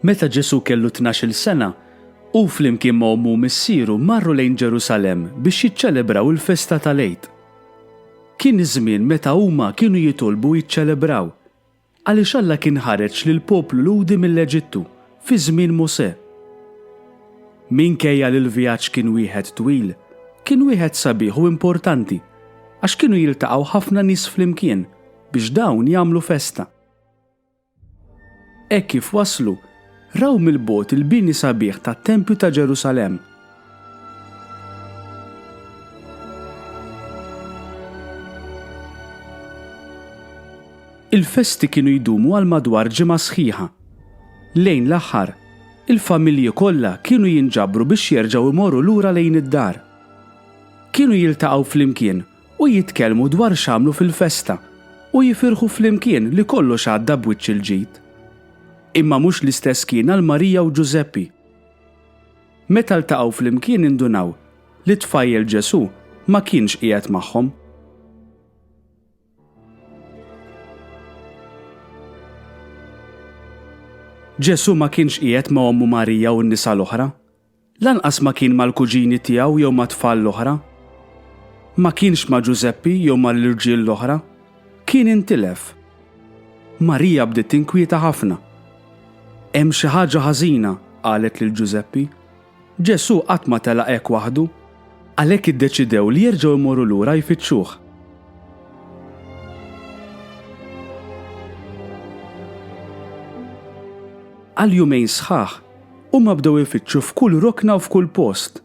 Meta Ġesù kellu 12-il sena, hu flimkien ma' ommu u missieru marru lejn Ġerusalemm biex jiċċelebraw il-festa tal-Għid. Kien iż-żmien meta huma kienu jitolbu u jiċċelebraw, għaliex Alla kien ħareġ lill-poplu Lhudi mill-Eġittu fi żmien Mosè. Minkejja li l-vjaġġ kien wieħed twil, kien wieħed sabiħ u importanti għax kienu jiltaqgħu ħafna nies flimkien biex dawn jagħmlu festa. Hekk kif waslu, raw mill-bogħod il-bini sabiħ tat-tempju ta' Ġerusalemm. Il-festi kienu jdumu għal madwar ġimgħa sħiħa. Lejn l-aħħar, il-familji kollha kienu jinġabru biex jerġgħu jmorru lura lejn id-dar. Kienu jiltaqgħu flimkien u jitkellmu dwar x'għamlu fil-festa u jifirħu flimkien li kollox għadda b'wiċċ il-ġid. Imma mhux l-istess kien għal Marija u Ġużeppi. Meta ltaqgħu flimkien indunaw li t-tfajjel Ġesù ma kienx qiegħed magħhom. Ġesù ma kienx qiegħed ma' ommu Marija u n-nisa l-oħra. Lanqas ma kien mal-kuġini tiegħu jew mat-tfal l-oħra. Ma kienx ma' Ġużeppi jew mal-irġiel l-oħra. Kien intilef. Marija bdiet tinkwieta ħafna. Hemm xi ħaġa ħażina, qalet lil Ġużeppi. Ġesù qatt ma telaq hekk waħdu. Għalhekk iddeċidew li jerġgħu jmorru lura jfittxuh. Għal jumejn sħaħ, huma bdew ifittxu f'kull rokna u f'kull post.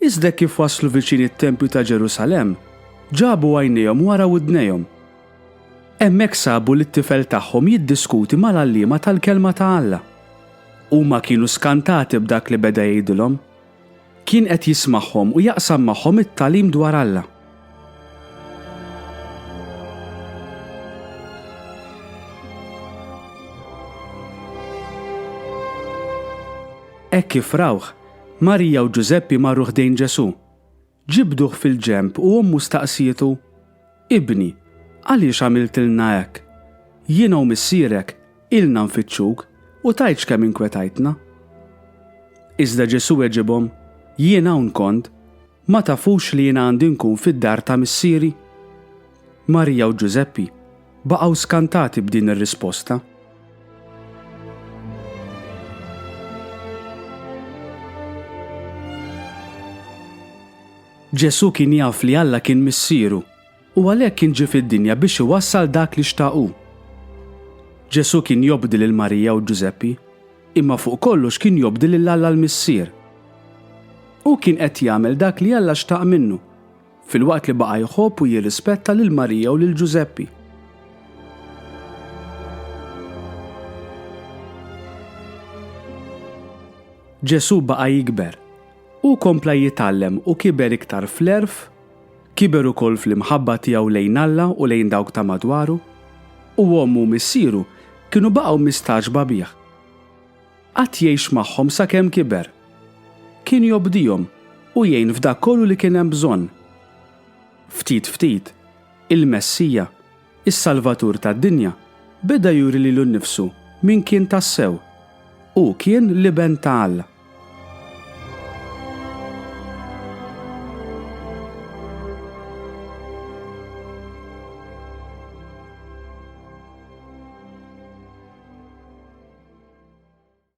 Iżda hekk kif waslu viċin it-tempju ta' Ġerusalemm, ġabu għajnejhom wara widnejhom. Hemmhekk sabu lit-tifel tagħhom jiddiskuti mal-għalliema tal-Kelma ta' Alla. Huma kienu skantati b'dak li beda jgħidilhom. Kien qed jismagħhom u jaqsam magħhom it-tagħlim dwar Alla. Hekk kif rawh, Marija u Ġużeppi marru ħdejn Ġesù. Ġibduh fil-ġenb u ommu staqsietu, Ibni, għaliex għamiltilna hekk? Jiena u missierek ilna nfittxuk u tgħidx kemm inkwetajtna. Iżda Ġesù weġibhom, Jien hawn kont, ma tafux li jiena għandi nkun fid-dar ta' Missieri? Marija u Ġużeppi baqgħu skantati b'din ir-risposta. Ġesù kien jaf li Alla kien Missieru u għalhekk kien ġie fid-dinja biex iwassal dak li xtaq hu. Ġesù kien jobdi lil Marija u Ġużeppi, imma fuq kollox kien jobdi lil Alla l-Missier. Hu kien qed jagħmel dak li Alla xtaq minnu, filwaqt li baqa' jħobb u jirrispetta lil Marija u lil Ġużeppi. Ġesù baqa' jikber. Hu kompla jitgħallem u kiber iktar fl-għerf, kiber ukoll fl-imħabba tiegħu lejn Alla u lejn dawk ta' madwaru. U ommu u missieru kienu baqgħu mistagħġba bih. Qagħad jgħix magħhom sakemm kiber. Kien jobdihom u jgħin f'dak kollu li kien hemm bżonn. Ftit ftit, il-Messija, is-Salvatur tad-dinja, beda juri lilu nnifsu min kien tassew. Hu kien l-Iben ta' Alla.